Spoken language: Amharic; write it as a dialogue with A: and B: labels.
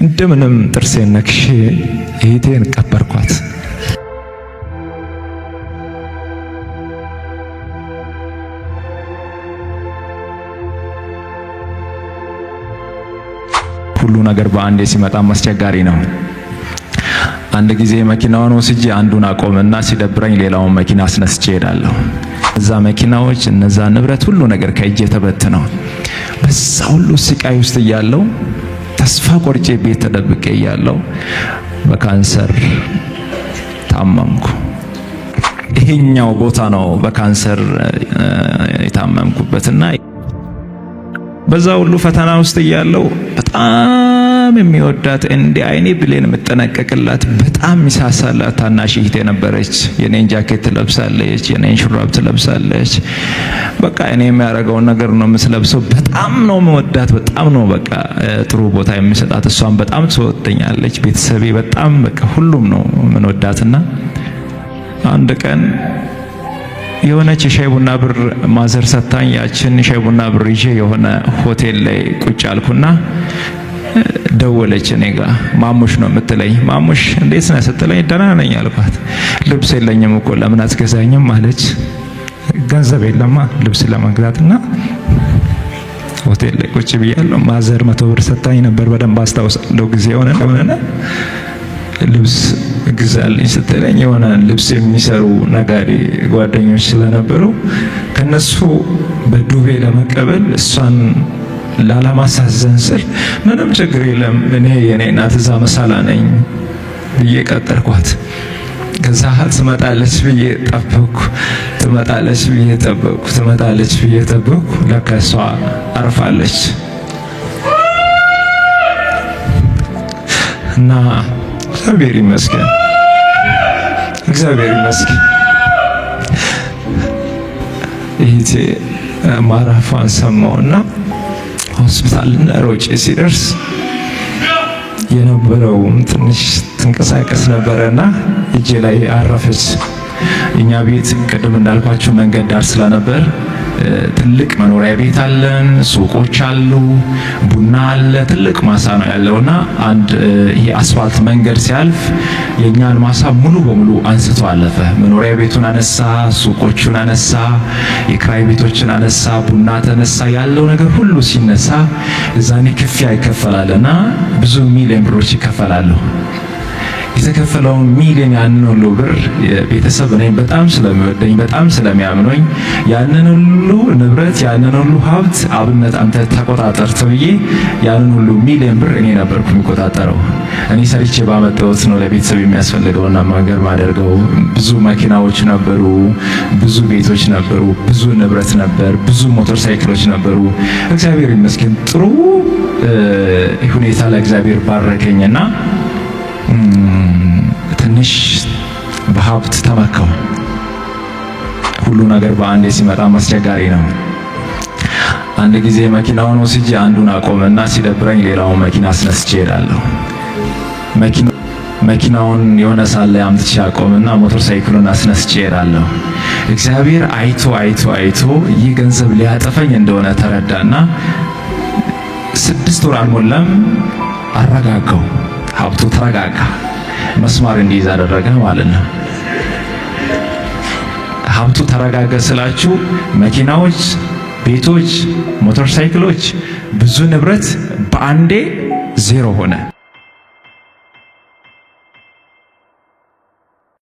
A: እንደምንም ጥርሴን ነክሼ እህቴን ቀበርኳት። ሁሉ ነገር በአንዴ ሲመጣም አስቸጋሪ ነው። አንድ ጊዜ መኪናውን ወስጄ አንዱን አቆምና ሲደብረኝ ሌላውን መኪና አስነስቼ እሄዳለሁ። እዛ መኪናዎች፣ እነዛ ንብረት፣ ሁሉ ነገር ከእጄ ተበትነው በዛ ሁሉ ስቃይ ውስጥ እያለው፣ ተስፋ ቆርጬ ቤት ተደብቄ እያለው በካንሰር ታመምኩ። ይሄኛው ቦታ ነው በካንሰር የታመምኩበትና በዛ ሁሉ ፈተና ውስጥ እያለው በጣም የሚወዳት፣ እንደ አይኔ ብሌን የምጠነቀቅላት፣ በጣም የሚሳሳላት ታናሽ እህቴ ነበረች። የኔን ጃኬት ትለብሳለች፣ የኔን ሹራብ ትለብሳለች። በቃ እኔ የሚያደርገውን ነገር ነው የምትለብሰው። በጣም ነው የምወዳት። በጣም ነው በቃ ጥሩ ቦታ የሚሰጣት። እሷን በጣም ትወደኛለች። ቤተሰቤ በጣም በቃ ሁሉም ነው የምንወዳትና አንድ ቀን የሆነች የሻይ ቡና ብር ማዘር ሰታኝ ያችን ሻይ ቡና ብር ይዤ የሆነ ሆቴል ላይ ቁጭ አልኩና ደወለች እኔ ጋ። ማሙሽ ነው የምትለኝ። ማሙሽ እንዴት ነህ ስትለኝ ደህና ነኝ አልኳት። ልብስ የለኝም እኮ፣ ለምን አትገዛኝም አለች። ገንዘብ የለማ ልብስ ለመግዛትና ሆቴል ላይ ቁጭ ብያለሁ። ማዘር 100 ብር ሰታኝ ነበር፣ በደንብ አስታውሳለሁ። ጊዜ ሆነ ሆነ ልብስ ግዛልኝ ስትለኝ የሆነ ልብስ የሚሰሩ ነጋዴ ጓደኞች ስለነበሩ ከነሱ በዱቤ ለመቀበል፣ እሷን ላለማሳዘን ስል ምንም ችግር የለም፣ እኔ የኔ እናት እዛ መሳላ ነኝ ብዬ ቀጠርኳት። ከዛ ትመጣለች ብዬ ጠበቅኩ፣ ትመጣለች ብዬ ጠበቅኩ፣ ትመጣለች ብዬ ጠበቅኩ። ለካ እሷ አርፋለች እና እግዚአብሔር ይመስገን፣ እግዚአብሔር ይመስገን። እህቴ ማረፏን ሰማውና ሆስፒታል ሮጬ ሲደርስ የነበረውም ትንሽ ትንቀሳቀስ ነበረና እጄ ላይ አረፈች። እኛ ቤት ቅድም እንዳልኳችሁ መንገድ ዳር ስለነበር ትልቅ መኖሪያ ቤት አለን፣ ሱቆች አሉ፣ ቡና አለ፣ ትልቅ ማሳ ነው ያለውና አንድ ይሄ አስፋልት መንገድ ሲያልፍ የእኛን ማሳ ሙሉ በሙሉ አንስቶ አለፈ። መኖሪያ ቤቱን አነሳ፣ ሱቆቹን አነሳ፣ የክራይ ቤቶችን አነሳ፣ ቡና ተነሳ። ያለው ነገር ሁሉ ሲነሳ እዛኔ ክፍያ ይከፈላልና ብዙ ሚሊዮን ብሮች ይከፈላሉ። የተከፈለውን ሚሊዮን ያንን ሁሉ ብር ቤተሰብ እኔን በጣም ስለሚወደኝ፣ በጣም ስለሚያምኖኝ፣ ያንን ሁሉ ንብረት ያንን ሁሉ ሀብት አብነት አንተ ተቆጣጠር ተብዬ ያንን ሁሉ ሚሊዮን ብር እኔ ነበርኩ የሚቆጣጠረው። እኔ ሰርቼ ባመጣሁት ነው ለቤተሰብ የሚያስፈልገውና ነገር ማደርገው። ብዙ መኪናዎች ነበሩ፣ ብዙ ቤቶች ነበሩ፣ ብዙ ንብረት ነበር፣ ብዙ ሞተር ሳይክሎች ነበሩ። እግዚአብሔር ይመስገን ጥሩ ሁኔታ ለእግዚአብሔር ባረከኝና ትንሽ በሀብት ተመካው። ሁሉ ነገር በአንዴ ሲመጣ አስቸጋሪ ነው። አንድ ጊዜ መኪናውን ወስጄ አንዱን አቆምና ሲደብረኝ ሌላውን መኪና አስነስቼ እሄዳለሁ። መኪናውን የሆነ ሳለ ላይ አምጥቼ አቆምና ሞተር ሳይክሉን አስነስቼ እሄዳለሁ። እግዚአብሔር አይቶ አይቶ አይቶ ይህ ገንዘብ ሊያጠፈኝ እንደሆነ ተረዳና 6 ወር አልሞላም አረጋጋው። ሀብቱ ተረጋጋ። መስማር እንዲይዝ አደረገ ማለት ነው። ሀብቱ ተረጋጋ ስላችሁ መኪናዎች፣ ቤቶች፣ ሞተር ሳይክሎች፣ ብዙ ንብረት በአንዴ ዜሮ ሆነ።